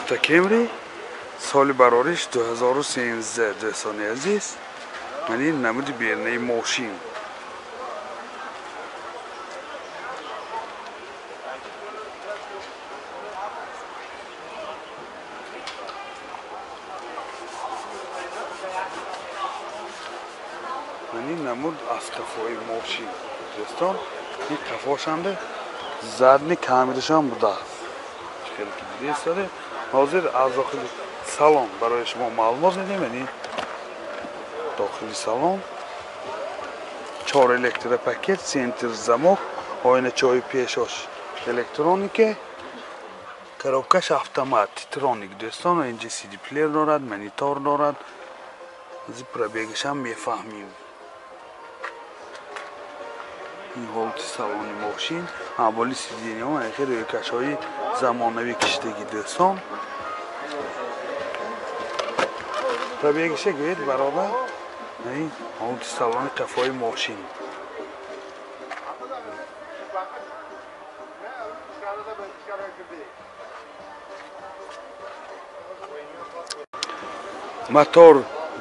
Toyota Camry соли барориш 2013 дӯстони азиз. Ман ин намуди берунаи мошин. Ман ин намуд аз қафои мошин дӯстон, ин қафошанда задни камерашам будааст. Хеле ки дидаед, ҳозир аз дохили салон барои шумо маълумот медиҳем. Ин дохили салон 4 электропакет, центр замок, оиначаҳои пешош электронике, коробкаш автомат, титроник дӯстон. Инҷа CD плеер дорад, монитор дорад. Аз пробегашам мефаҳмем. Ин ҳолати салони мошин, ҳамболи сиденьяҳо хеле рӯйкашҳои замонавӣ кишидагӣ дӯстон. Пробегаша гӯед бародар. Ин ҳолати салони қафои мошин. Мотор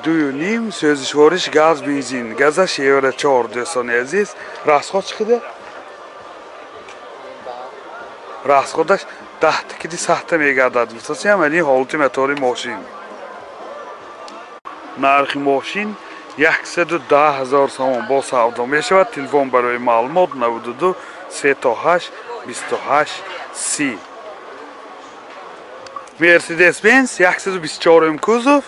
2.5, сӯзишвориш газ, бензин, газаш евро 4 дӯстони азиз. Расход чӣ қадар? Расходаш 10 киди сахта мегардад. Мисосиам ин ҳолати мотори мошин. Нархи мошин 110 000 сомон бо савдо мешавад. Телефон барои маълумот 92 38 28 30. Mercedes Benz 124 кузов,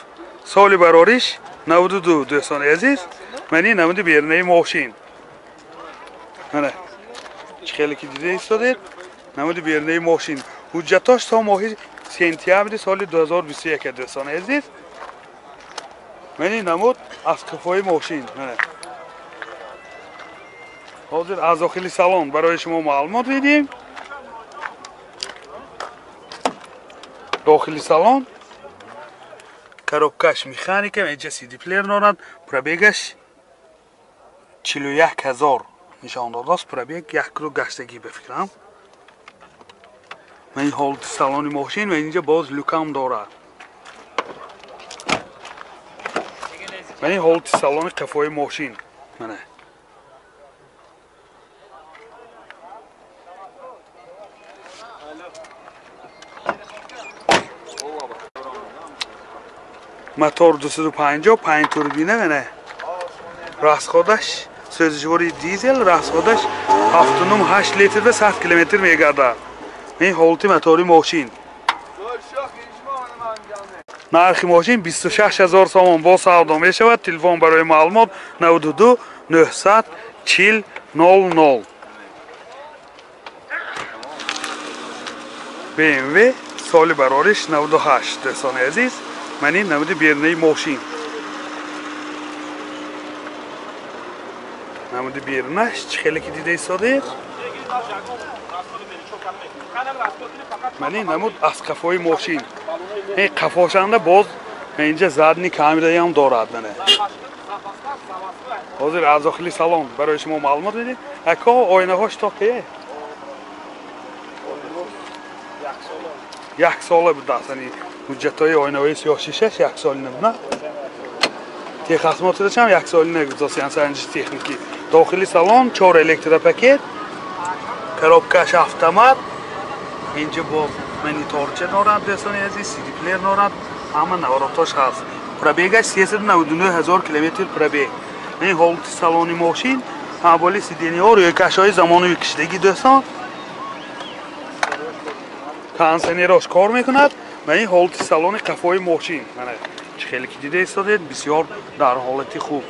соли барориш 92 дӯстони азиз. Ман ин намуди берунаи мошин. Мана чӣ хеле ки дида истодед, намуди берунаи мошин. Ҳуҷҷатош то моҳи сентябри соли 2021 дӯстони азиз. Ман ин намуд аз қафои мошин. Мана ҳозир аз дохили салон барои шумо маълумот медиҳем. Дохили салон коробкаш механика, инҷа CD плеер дорад, пробегаш 41 000 нишон додааст. Пробег як кило гаштагӣ ба фикрам. Ман ин ҳолати салони мошин ва инҷа боз люкам дорад. Ман ин ҳолати салони қафои мошин. Мана мотор 250, 5 турбина. Мана расходаш сӯзишвори дизел, расходаш 7.8 литр ва 100 километр мегардад. Ин ҳолати мотори мошин. Нархи мошин 26 000 сомон бо савдо мешавад. Телефон барои маълумот 92 900 40 00. BMW соли барориш 98 дӯстони азиз. Ман ин намуди берунаи мошин. Намуди берунаш чӣ хеле ки дида истодед. Ман ин намуд аз қафои мошин. Ин қафошанда боз инҷа задни камераям дорад. Мана ҳозир аз дохили салон барои шумо маълумот медиҳем. Ако оинаҳош то кие? Як сола будааст. Ҳуҷҷатҳои оинаҳои сиёҳшишаш як солина буд, на? Техосмотрашам як солина гузоштанд, санҷиши техникӣ. Дохили салон 4 электропакет, коробкаш автомат, инҷа боз мониторча дорад дӯстони азиз, CD плеер дорад, ҳама наворотош ҳаст. Пробегаш 399 000 километр пробег. Ин ҳолати салони мошин, ҳамболи сиденьяҳо рӯйкашҳои замонавӣ кишидагӣ дӯстон. Кондиционерош кор мекунад. Ва ин ҳолати салони қафои мошин. Мана чӣ хеле ки дида истодед, бисёр дар ҳолати хуб.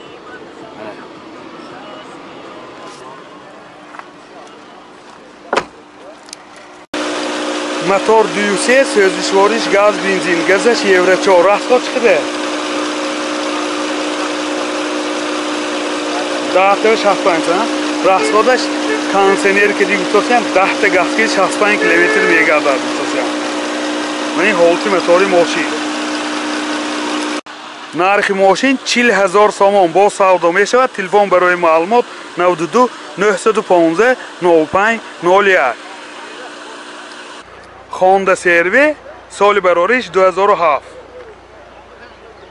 Мотор 2.3, сӯзишвориш газ, бензин, газаш евро 4. Расход чӣ қадар? 10.65. Расходаш кондиционер ки дигутосиям 10 газ ки 65 километр мегардад гуфтосиям. Ман ин ҳолати мотори мошин. Нархи мошин 40 000 сомон бо савдо мешавад. Телефон барои маълумот 92 915 05 01. Honda CR-V Соли барориш 2007.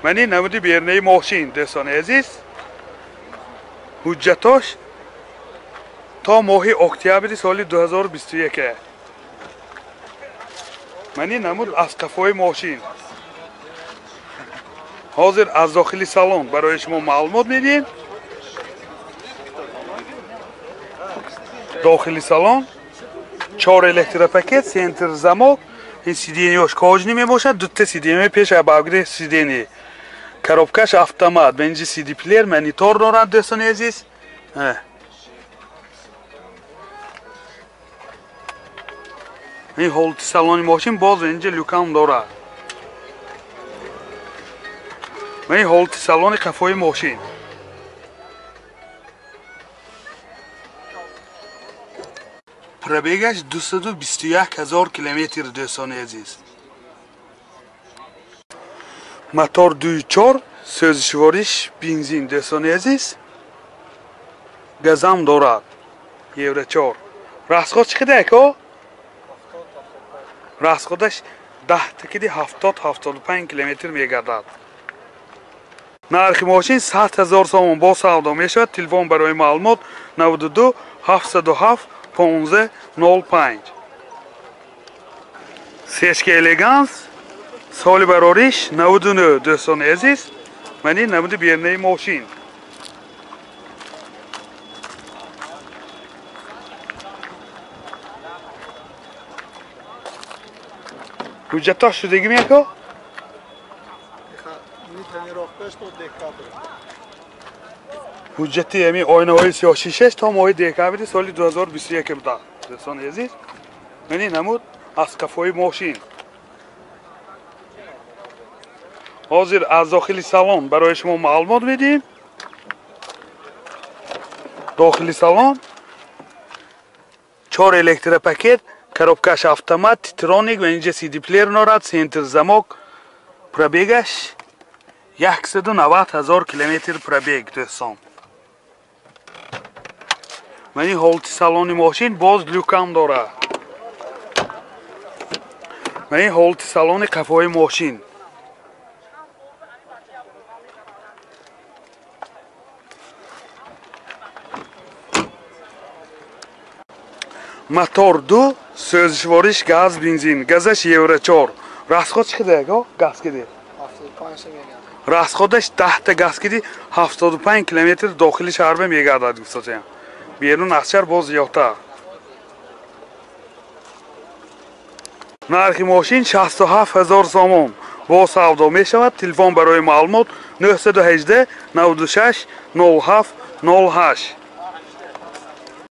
Мани намуди бернаи мошин дӯстони азиз. Ҳуҷҷатош то моҳи октябри соли 2021. Мани намуд аз қафои мошин. Ҳозир аз дохили салон барои шумо маълумот медиҳем. Дохили салон 4 электропакет, центр замок, ин сиденьёш кожаный мебошад, дута сиденье пеш абагри сиденье. Коробкаш автомат, бенҷи CD плеер, монитор дорад дӯстони азиз. Ин ҳолати салони мошин боз инҷа люкам дорад. Ин ҳолати салони қафои мошин. Пробегаш 221 ҳазор километр дӯстони азиз. Мотор 2.4, сӯзишвориш бензин дӯстони азиз. Газам дорад. Евро 4. Расход чӣ қадар ако? Расходаш 10 такиди 70-75 километр мегардад. Нархи мошин 100 ҳазор сомон бо савдо мешавад. Телефон барои маълумот 92 707 15 05. Сешка Элеганс соли барориш 99 дӯстони азиз. Мани намуди бернаи мошин. Ҳуҷҷатош шудагӣ меко? Ҳуҷҷати ҳамин оинаҳои сиёҳшишаш то моҳи декабри соли 2021 буда дӯстони азиз. Мани намуд аз қафои мошин. Ҳозир аз дохили салон барои шумо маълумот медиҳем. Дохили салон 4 электропакет, коробкаш автомат, титроник ва инҷа CD плеер дорад, центр замок. Пробегаш 190 ҳазор километр пробег дӯстон. Мани ҳолати салони мошин боз люкам дорад. Мани ҳолати салони қафои мошин. Мотор 2, сӯзишвориш газ бензин, газаш Евро 4. Расход чӣ қадар ако? Газ киди? Расходаш 10 та газ киди 75 километр дохили шаҳр мегардад гуфтасем. Берун аз шаҳр боз зиёдтар. Нархи мошин 67 ҳазор сомон бо савдо мешавад. Телефон барои маълумот 918 96 07 08.